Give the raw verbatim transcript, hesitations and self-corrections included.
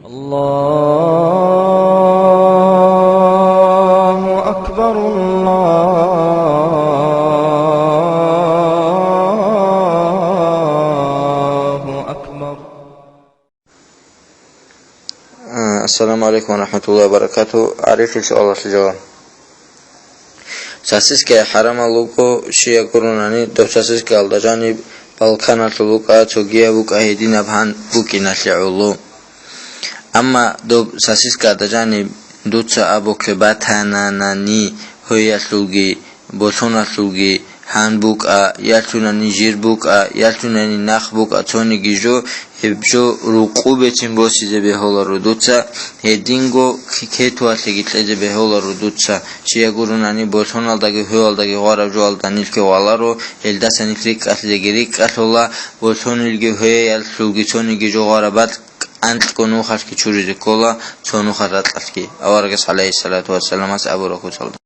الله أكبر، الله أكبر. Ассаламу алейкум ва рахматуллахи ва баракатугьу. Арифил суалалъе жаваб. Сосиска хӀарамал руго, щай гурунани, доб сосискаялда жаниб балканалъул букӀа, цогияб букӀа, гьединаб гьан букӀиналъе гӀоло. Амма доб сосискаялда жаниб дуца абухъе батананани, гьоялъулги, босоналъулги гьан букӀа, ялъунани жир букӀа, ялъунани нах букӀа, цониги жо, гьеб жо рукъубецин босизе бегьуларо дуца, гьединго кетуялъеги кьезе бегьуларо дуца, щай гурунани босоналдаги гьоялдаги гъвараб жоялда нилъги гъваларо, гьелдаса нилъ рикӀкӀалъизеги рикӀкӀалъула, босонилги гьоялъулги цониги жо гъвараб бакӀ анкьго нухалъги чуризе ккола, цо нухалъ ракьалъги. Аварагас, гӀалайгьиссалату вассаламас, абураб куцалда.